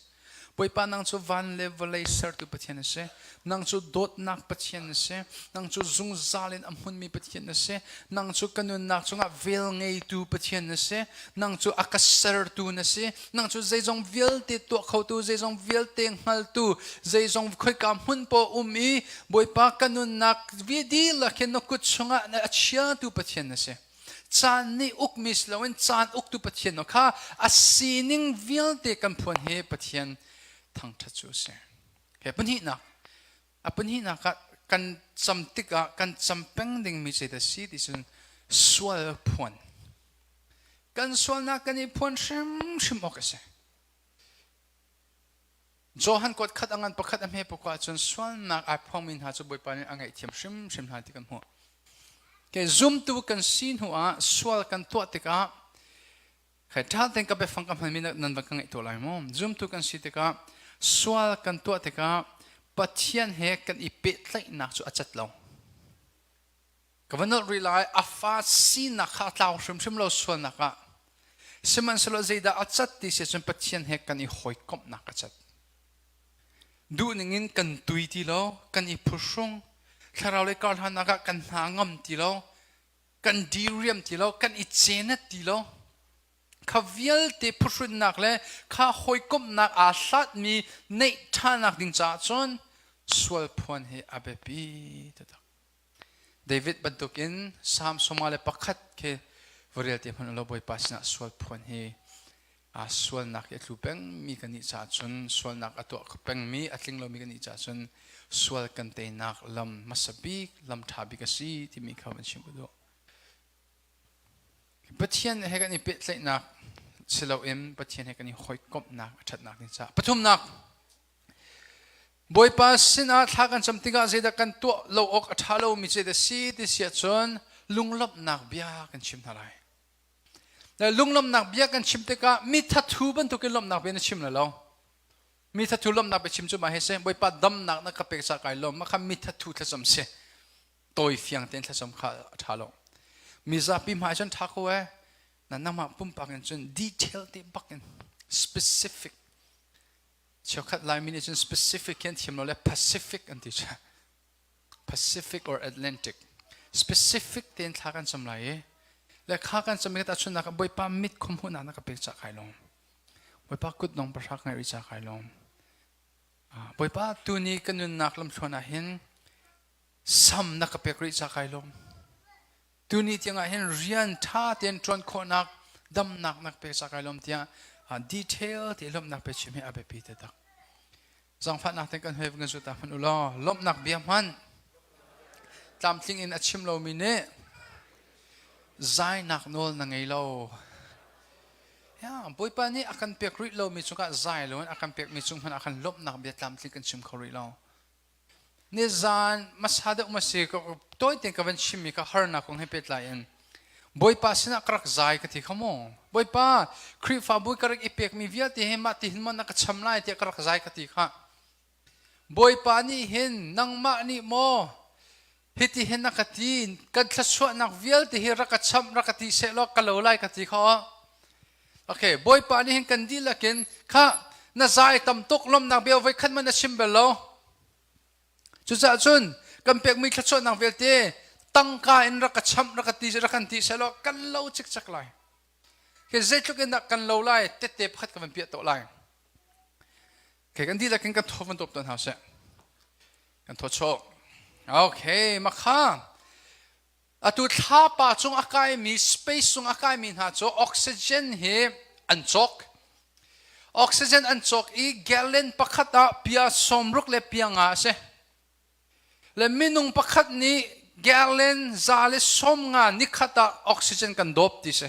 S1: Bawipa nang cu van le vawlei sertu Pathian na si. Nang cu dawtnak Pathian na si. Nang cu zungzal in a hmunmi Pathian na si. Nang cu ka nunnak cungah vel ngeitu Pathian na si. Nang cu a ka sertu na si. Nang cu zeizong vialte tuah khotu, zeizong vialte hngaltu, zeizong khoika hmun paoh um i Bawipa ka nunnak dihlak hin na kut chungah a chiatu Pathian na si. Caan nih ukmi si loin caan uktu Pathian kha a sining vialte kan phuan hi Pathian thangṭhat cu a si. Okay, pahnihnak. A pahnihnak ah kan cam tikah kan cam peng dingmi zeidah si ti cun sual phuan. Kan sualnak kan i phuan hrimhrim awk a si. Johan kuat khat a ngan pakhat a hme pakua ahcun sualnak ai phuangmi hna cu Bawipa nih a ngaihthiam hrimhrim hna ti kan hmuh. Ke zumtu kan si hnu ah sual kan tuah tikah khai ṭha tein ka biafang ka hmanmi nan van ka ngaih tuah lai mu. Zumtu kan si tikah sual kan tuah tikah Pathian he kan i pehtlaihnak cu a cat lo. Ka va nolh rih lai a fa sinak kha a tlau hrimhrim lo sualnak ah. Sihmanhsehlaw zeidah a cat ti si cun Pathian he kan i hawikomhnak a cat. Duhning in kan tui ti lo, kan i phuhrung, thlarau lei karhlannak ah kan hna ngam ti lo, kan diriam ti lo, kan i cenet ti lo. Kha vialte phuhrunnak le kha hawikomhnak aa hlatmi neih ṭhanak ding caah cun sual phuan hi a biapi taktak. David bantukin Salm 101 khi va rel te hmanh ulaw Bawipa sinah sual phuan hi aa sualnak hi a tlu pengmi kan nih caah cun sualnak a tuah pengmi a tling lomi kan nih caah cun sual kan teinak lam hmasa bik lam ṭha bik a si timi kha van chim ka duh. Pathian he kan i pehtlaihnak si loin Pathian he kan i hawikomhnak a ṭhatnak ding caah pathumnak Bawipa sinah thla kan cam tikah zeidah kan tuah lo awk a ṭha lomi zeidah si ti si ahcun lunglawmhnak bia kan chim hna lai. Lunglawmhnak bia kan chim tikah mi thathu bantukin lawmhnak bia na chim lai lo. Mi thathu lawmhnak bia chim cu mah hi si Bawipa damnak na ka pek caah kai lawm mah kha mi thathu thlacam si. Tawi fiang tein thlacam kha a ṭha lo. Mi zapi hmai cun ṭha ko ee. Na nangmah pumpak in cun detail te bak in specific Cheukhat Laimi nih cun specific hi an thiam lo le Pacific an ti. Pacific or Atlantic. Specific tein thla kan cam lai i le kha kan cam i ka tahchunhnak ah Bawipa mit khum hmuhnak na ka pek ca kai lawm. Bawipa kut dong pahra ka ngeih ca kai lawm. Bawipa tuni ka nunnak lamthluan ah hin sam na ka pek rih ca kai lawm. Tuni tiang ah hin rian ṭha tein ṭuan khawhnak damnak na ka pek ca kai lawm tiah detail te lawmhnak pe chim hi a biapi taktak. Zangfahnak te kan hoi kan zu ta hmanh u law lawmhnak bia hmanh tlamtling in a chim lomi nih zainak nawl na ngei lo. Ya, Bawipa nih a kan pek rih lomi cungah zai loin a kan pekmi cung hmanh ah khan lawmhnak bia tlamtling kan chim kho rih lo. Nizan hmasa deuh ma si tawi tein ka van chimmi kha harnak kong he pehtlai in Bawipa sinah ka rak zai ka ti kha mu. Bawipa, Khrihfabu ka rak i pekmi vialte hi mah ti hin maw na ka cham lai tiah ka rak zai ka ti kha. Bawipa nih hin nangmah nih maw hiti hin na ka ti kan thluachuahnak vialte hi rak ka chamh rak ka ti sehlaw ka lo lai ka ti kha. Okay, Bawipa nih hin kan dihlak in kha na zai tam tuk lawmnak bia voi khat man na chim bal lo. Cucaah cun kan pekmi thluachuahnak vialte tangka in rak ka chamh rak ka ti rak kan ti sehlaw kan lo cikcek lai. Ke zeitluk in dah kan lo lai tette pakhat ka van piah tawh lai. Okay, kan dihlak in kan thaw van tawp tawn hau seh. Kan thaw chawk. Okay, makha. Atu thlapa cung a kaimi space cung a kaimi hna cu oxygen hi an cawk. Oxygen an cawk i gallon pakhat ah pia 60 le pia nga a si. Le minung pakhat nih gallon 150 nikhat ah oxygen kan dawp ti si.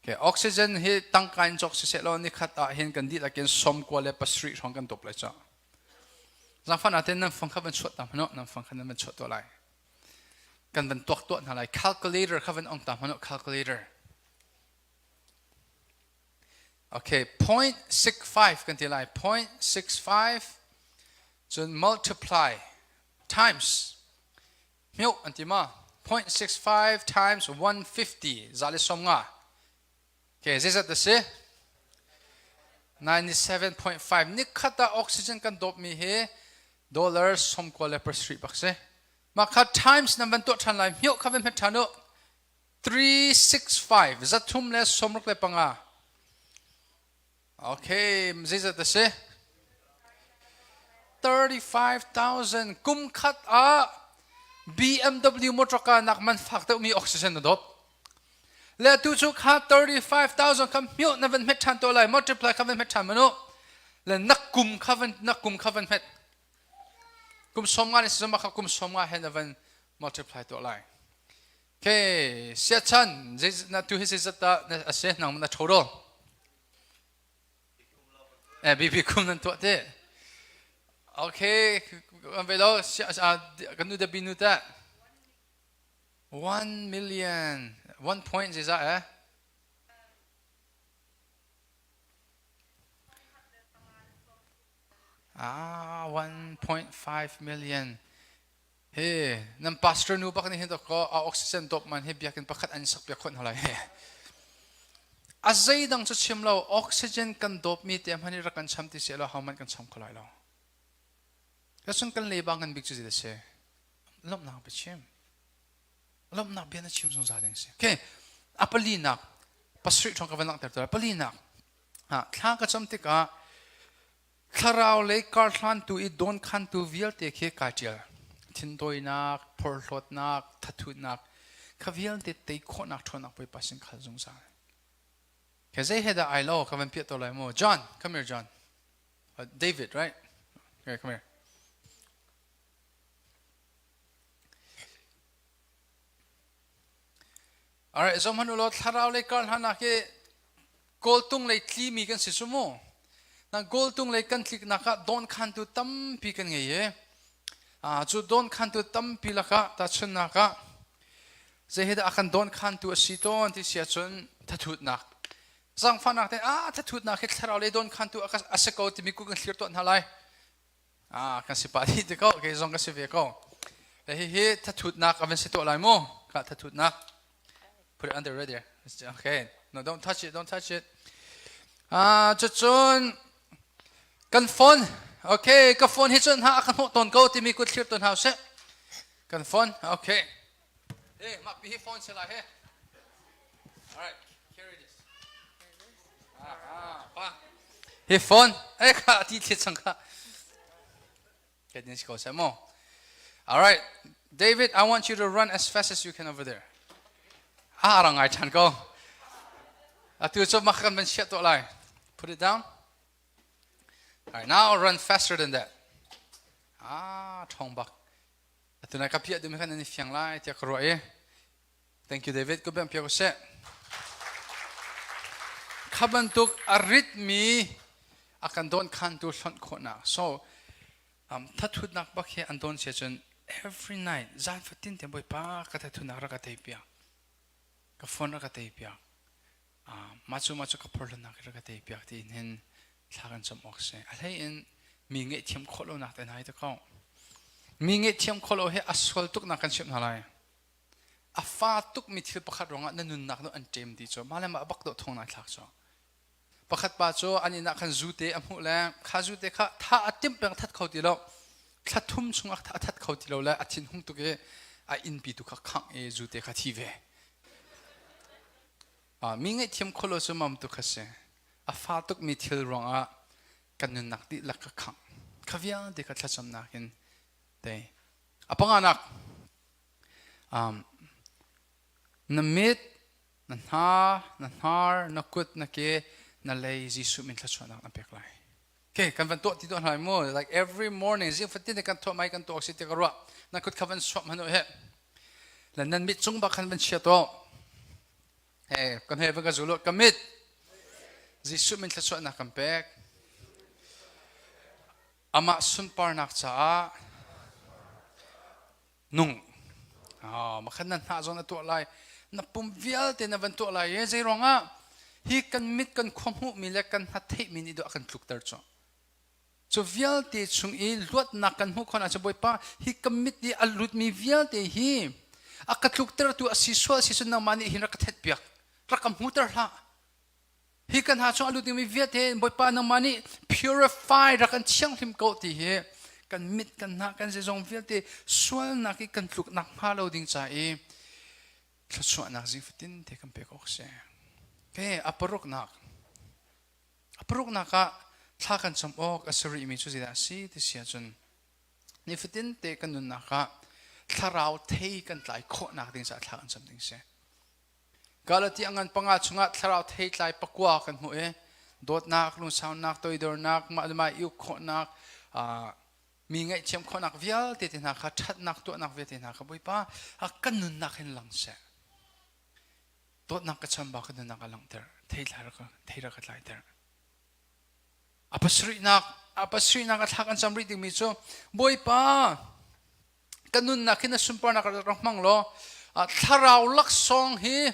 S1: Okay, oxygen hi tangka in cawk siseh law nikhat ah hin kan dihlak in 97 hrawng kan dawp lai ca. Zangfan ah nan fang kha van chuah ta hmanh nan fang kha nan van chuah tuah lai. Kan van tuak tuah hna lai. Calculator kha van ong ta hmanh calculator. Okay, 0.65 kan ti lai. 0.65 cun multiply times Mioh an ti ma? 0.65 times 150 150. Okay, zeizat a si? 97.5 nikhat ah oxygen kan dawp mi hi dollar 97 bak si. Mah kha times nan van tuah ṭhan lai mioh kha van hmet ṭhan u. 365 365. Okay, zeizat a si? 35,000 kum khat ah BMW motorka nak man fak deuhmi oxygen na dawp. Le tu cu kha 35,000 kha hmioh na van hmet ṭhan to lai, multiply kha van hmet ṭhan manu. Le na kum kha van na kum kha van hmet. Kum 50 ni si kha kum 50 he na van multiply to lai. Okay, siachan zei na tu hi zeizat dah a si nang na ṭho do. Eh, BP kum nan tuah te. Okay, an ve lo kan nu da bi nu ta. 1 million, 1 point zeizah eh? Ah, 1.5 million. Hi nan pastor nu bak nih hin dawk a oxygen dawp man hi biakinn pakhat an sak piak khawh hna lai. A zeidang cu chim lo oxygen kan dawp mi te hman i rak kan cham ti si lo homan kan cham kho lai lo. Cun kan le bang kan bik cu zei si. Lawmhnak bia chim. Lawmhnak bia na chim zungzal ding si. Okay. A palinak pasarih ṭhawng ka van langhter tu palinak. Thla ka cam tikah Thlarau lei karhlantu i dawnkhantu vialte khi kai ṭial. Thintawinak, phorhlawtnak, thathutnak, kha vialte tei khawhnak ṭhawnnak Bawipa sin khal zungzal. Ke zei he dah ai lo ka van piah to lai mu. John, come here John. David, right? Okay, come here. Alright, zom han ulo thlarau lei karhlannak hi Kawltung lei tlimi kan si cu mu. Na kawltung lei kan tliknak ah dawnkhantu tampi kan ngei i cu dawnkhantu tampi lakah tahchunhnak ah zei hi dah a kan dawnkhantu a si tawn ti si ahcun thathutnak zangfahnak te ah thathutnak hi thlarau lei dawnkhantu a si ko timi ku kan thlir tuah hna lai. Ah kan si pah dih ti ko kei zong ka si ve ko. Hihi thathutnak a van si tuah lai mu. Ka thathutnak. Put it under right there. Okay. No, don't touch it. Don't touch it. Ah, cucun kan phone. Okay, ka phone hi cun ha a ka hnawh tawn ko timi kut thlir tawn hau seh. Kan phone, okay. Hey, mah pi hi phone si lai he. All right, carry this. Ah, pa. Hi phone, eh kha ti thlit sang kha. Ke din si ko seh mo. All right, David, I want you to run as fast as you can over there. Ah, rang ngai than ko. Atu cu mak kan van chiah tuah lai. Put it down. All right, now run faster than that. Ah, ṭhawng bak. Atu nai ka piah dum khan nan i fiang lai tiah ka ruah i. Thank you David. Ku bem piak usih. Kha bantuk a ritmi a kan dawn khantu hlonh khawhnak. So, thathutnak bak hi an dawn sia cun every night zan fatin te Bawipa ka thathunak rak ka tei piak. Ka phone rak ka tei piak. Mah cu mah cu ka phorhlawtnak rak ka tei piak tiin hin thla kan cam awk si. A hlei in mi ngaihthiam khawh lonak te hna hi ta ko. Mi ngaihthiam khawh lo hi a sual tuknak kan chimh hna lai. A fa tukmi thil pakhat ruangah na nunnak nu an ṭem ti cu mah le mah bak dawh thong nai thlak cu. Pakhat pa cu an inn ah khan zute a hmuh le kha zute kha tha a timh peng that kho ti lo. Thla thum chung a that kho ti lo le a thin hung tuk i a innpi tu kha khangh i zute kha thi ve. Mi ngaihthiam khawh lo cu mam tuk a si. A fa tukmi thil ruangah kan nunnak dihlak ka khangh. Kha vialte kha thlacamnak in tei. A panganak, na mit, na hna, na hnar, na kut, na ke, na lei Jesuh min thluachuahnak na pek lai. Okay, kan van tuah ti tuah hna mu. Like every morning, zing fatin kan tuah mai kan tuah si ti ka ruah. Na kut kha van suap hanu he. Le nan mit cung bak khan van chia to. Hey, kan he van ka zulu ka mit. Jesuh min thluachuahnak kan pek. Amah sunparnak caah nung. Ah, makhan na hna zawn a tuah lai. Na pum vialte na van tuah lai i zei ruangah hi kan mit kan khua hmuhmi le kan hna theihmi nih dawh a kan tlukter cu. Cu vialte chung i luatnak kan hmuh khawh ahcun Bawipa hi ka mit i a lutmi vialte hi a ka tluktertu a si sual si cun nangmah nih hin rak ka thet piak rak ka hmuter hlah hi kan ha chung a lut dingmi vialte Bawipa nangmah nih purify rak kan thianghlim ko ti hi kan mit kan hna kan zeizong vialte sualnak i kan tluknak hnga lo ding ca i thluachuahnak zing fatin te kan pek awk si. Okay, a paruknak A paruknak ah thla kan cam awk a si rihmi cu zeidah a si ti si ahcun nifatin te kan nunnak ah thlarau thei kan tlai khawhnak ding caah thla kan cam ding si. Galati a ngan panga chungah thlarau thei tlai pakua kan hmuh i dawtnak, lungsaunak, toidornak, mah le mah i uk khawhnak, mi ngaihthiam khawhnak vialte te hna kha ṭhatnak tuahnak vialte hna kha Bawipa kan nunnak hin lang seh. Dawtnak ka chambau ka nunnak a langhter thei rak ka tlaiter. A pasarihnak a pasarihnak a thlak an cam rih dingmi cu Bawipa ka nunnak hi na sunparnak rak hmang law thlarau laksawng hi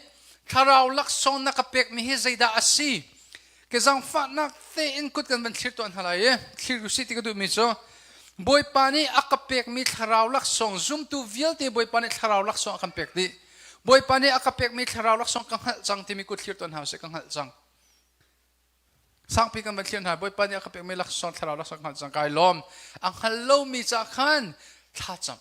S1: thlarau laksawng na ka pekmi hi zeidah a si ke zangfahnak tein kut kan van thlir tuah hna lai i thlir usih ti ka duhmi cu Bawipa nih a ka pekmi thlarau laksawng zumtu vialte Bawipa nih thlarau laksawng a kan pek dih Bawipa nih a ka pekmi thlarau laksawng ka hngalh cang timi kut thlir tuan hna usih ka hngalh cang. Sangpi kan van thlir hna Bawipa nih a ka pekmi laksawng thlarau laksawng ka hngalh cang kai lawm. A hngal lomi ca khan thla cam.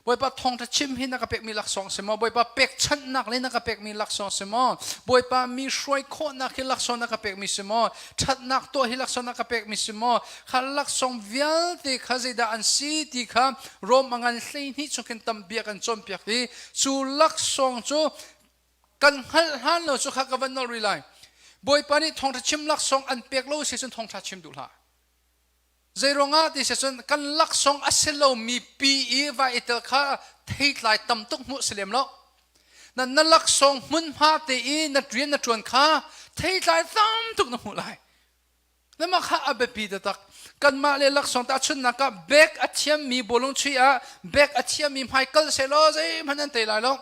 S1: Bawipa thawngṭha chim hi na ka pekmi laksawng si maw? Bawipa pekchanhnak le na ka pekmi laksawng si maw? Bawipa mi hruai khawhnak hi laksawng na ka pekmi si maw? Ṭhatnak tuah hi laksawng na ka pekmi si maw? Kha laksawng vialte kha zeidah an si ti kha Rom a ngan 12 chung khin tam bia kan cawnpiak i cu laksawng cu kan hngalh hlan lo cu kha ka van nolh rih lai. Bawipa nih thawngṭha chim laksawng an pek lo si cun thawngṭha chim duh hlah. Zeiruangah ti si cun kan laksawng a si lomi pi i vai i tel kha theitlai tam tuk hmuh si lem lo. Na na laksawng hmunhma te i na rian na ṭuan kha theitlai tam tuk na hmuh lai. Na mah kha a biapi taktak. Kanmah le laksawng tahchunhnak ah bek a thiammi bawlung chuih ah bek a thiammi hmai kal sehlaw zeihmanh an tei lai lo.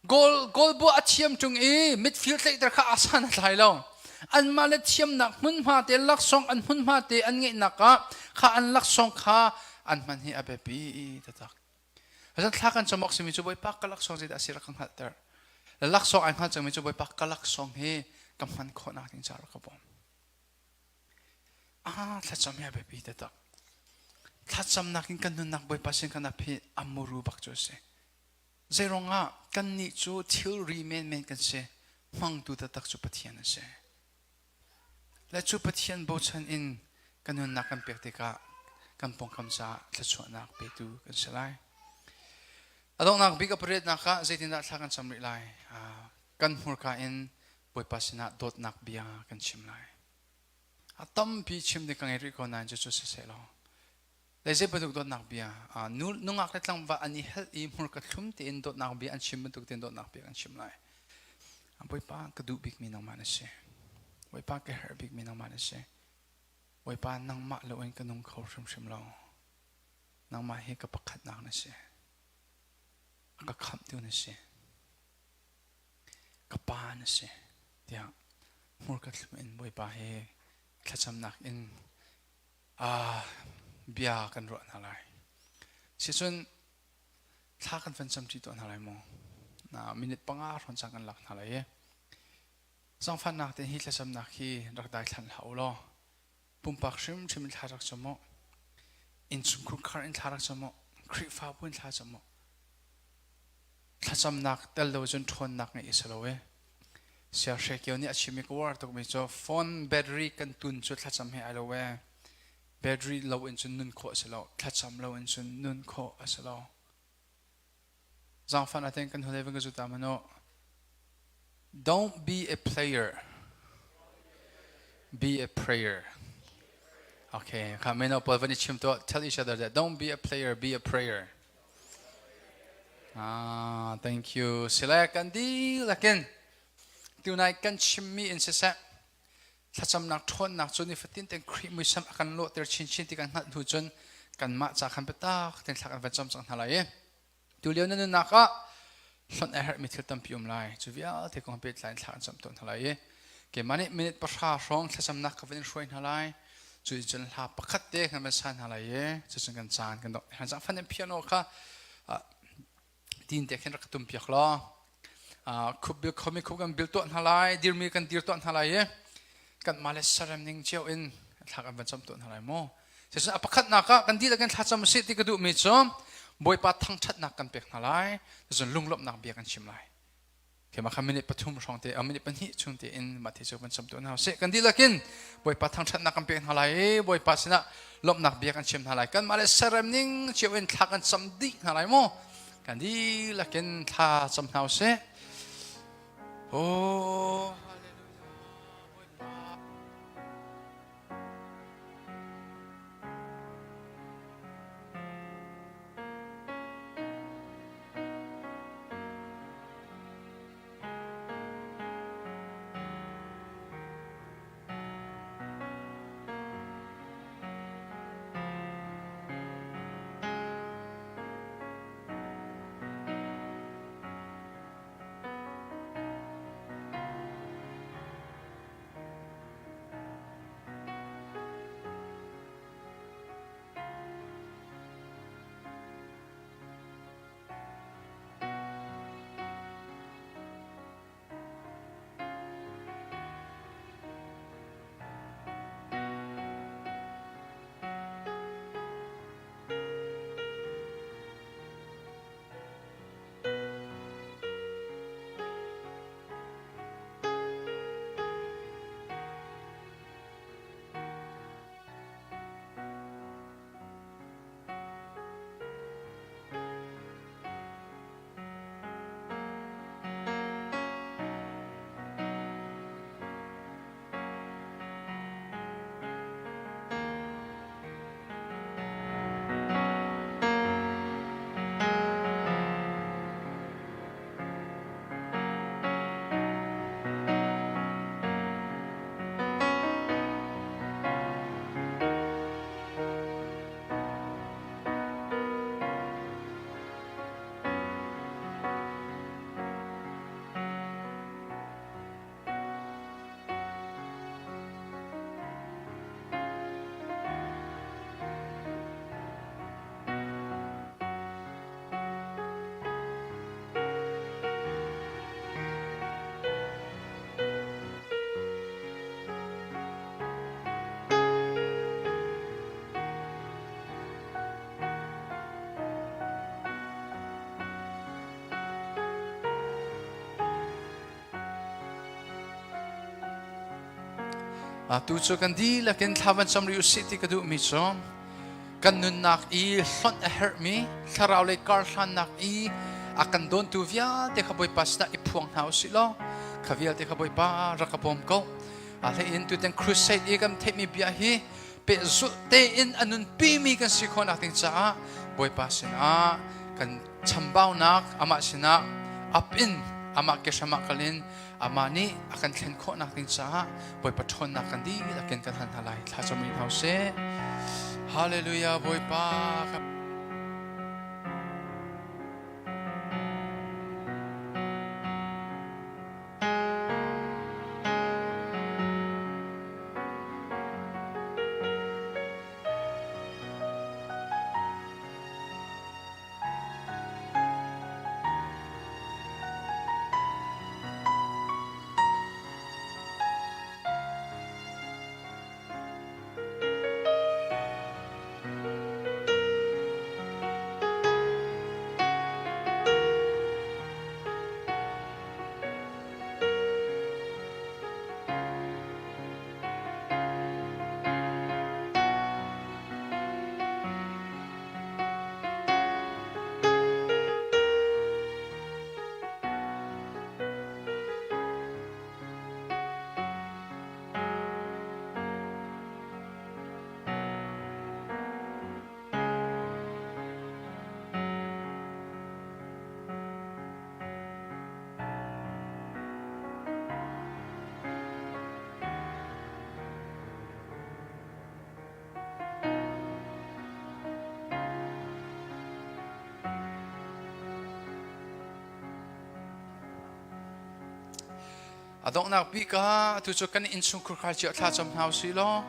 S1: Goal goal buah a thiam ṭung i midfield tlaihter kha a san a tlai lo. Anmah le thiamnak hmunhma te laksawng an hmunhma te an ngeihnak ah kha an laksawng kha an hman hi a biapi taktak. Azan thla kan cam awk simi cu Bawipa ka laksawng zeidah a si rak ka hngalhter. Le laksawng ai hngal cangmi cu Bawipa ka laksawng hi ka hman khawhnak ding caah rak ka bawm. Ah thlacam hi a biapi taktak. Thlacamnak in kan nunnak Bawipa sin kan ap hi a muru bak cu a si. Zeiruangah kannih cu thilri menmen kan si, hmangtu taktak cu Pathian a si. Le cu Pathian bochan in kan nunnak kan pek tikah kan pawngkam caah thluachuahnak petu kan si lai. A donghnak bik a pariatnak ah zeitindah thla kan cam rih lai? Kan hmurka in Bawipa sinah dawtnak bia kan chim lai. A tampi chim ding ka ngei rih ko nain cucu siseh law le zei bantuk dawtnak bia nungak le tlangval an i helh i hmurka thlum tein dawtnak bia an chim bantuk tein dawtnak bia kan chim lai. Bawipa ka duh bikmi nangmah na si. Bawipa ka herh bikmi nangmah na si. Bawipa nangmah loin ka nung kho hrimhrim lo. Nangmah hi ka pakhatnak na si. Ka khamhtu na si. Ka pa na si. Tiah hmurka thlum in Bawipa he thlacamnak in bia kan ruah hna lai. Sicun thla kan van camṭi tuah hna lai maw? Minute 5 hrawn cang kan lak hna lai i zaangfahnak te hi thlacamnak hi rak daithlan hlah u law pumpak hrimhrim in thla rak cam u. Innchungkhar khar in thla rak cam u. Khrihfabu in thla cam u. Thlacamnak tel lo cun ṭhawnnak ngeih a si lo i Sia Hre Kio nih a chimmi ka uar tukmi cu phone battery kan tun cu thlacam he ai lo e. Battery lo in cun nun khawh a si lo. Thlacam lo in cun nun khawh a si lo. Zaangfan aten kan hule van ka zuta mano. Don't be a player. Be a prayer. Okay, kha meno pawl van i chim tuah. Tell each other that don't be a player, be a prayer. Ah, thank you. Sile kan dihlak in tunai kan chimmi in siseh thlacamnak ṭhawnnak cu nifatin ten Khrih muisam a kan lawhter chinchin ti kan hngalh hnu cun kanmah ca khan biatak ten thla kan van cam cang hna lai i tulio na nunnak ah hlonh a herhmi thil tampi um lai cu vialte kong pehtlai in thla kan cam tawn hna lai i keimah nih minute 10 hrawng thlacamnak ka van in hruai hna lai cu in cun hla pakhat te kan van sa hna lai i cucun kan caan kan dok han cang fan piano kha tin te khin rak tum piak law khup bil khomi khup kan bil tuah hna lai dirmi kan dir tuah hna lai i kan mah le sarem ning cio in thla kan van cam tuah hna lai mu cucun a pakhatnak ah kan dihlak in thlacam usih ti ka duhmi cu Bawipa thangṭhatnak kan pek hna lai cucun lunglawmhnak bia kan chim lai Keimah kha minute 3 hrawng te, minute 2 chung te in mah thi cu kan chim tuah hna usih. Kan dihlak in Bawipa thangṭhatnak kan pek hna lai i Bawipa sinah lawmhnak bia kan chim hna lai. Kanmah le serem ning cio in thla kan cam dih hna lai mu. Kan dihlak in thla cam hna usih. Oh, Tu cu kan dihlak in thla van cam rih usih ti ka duhmi cu kan nunnak i hlonh a herhmi thlarau lei karhlannak i a kan dawntu vialte kha Bawipa sinah i phuang hna usih law kha vialte kha Bawipa rak ka bawm ko. A hlei in tutan crusade i kan theihmi bia hi pehzulh tein a nunpimi kan si khawhnak ding caah Bawipa sinah kan chambaunak amah sinah ap in amah ke hram ah kal in amah nih a kan thlen khawhnak ding caah Bawipa ṭhawnnak kan dihlak in kan hal hna lai. Thla cam rih hna usih. Hallelujah Bawipa. A donghnak bik ah atu cu kan innchungkhar khar cio thla cam hna usih law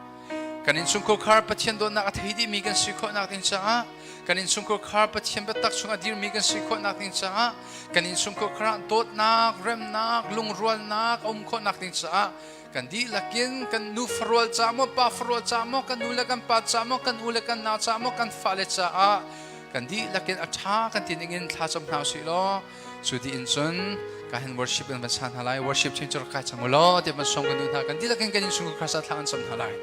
S1: kan innchungkhar khar Pathian dawtnak a thei dihmi kan si khawhnak ding caah kan innchungkhar khar Pathian biatak chungah dirmi kan si khawhnak ding caah kan innchungkhar khar ah dawtnak, remnak, lungrualnak a um khawhnak ding caah kan dihlak in kan nu farual caah maw pa farual caah maw kan nu le kan pa caah maw kan u le kan nau caah maw kan fale caah kan dihlak in a ṭha kan ti ning in thla cam hna usih law cu dih in cun ka hin worship in van sa hna lai worship team cu rak kai cang u law ti van som kan duh hna kan dihlak in kan innchungkhar sa thla kan cam hna lai.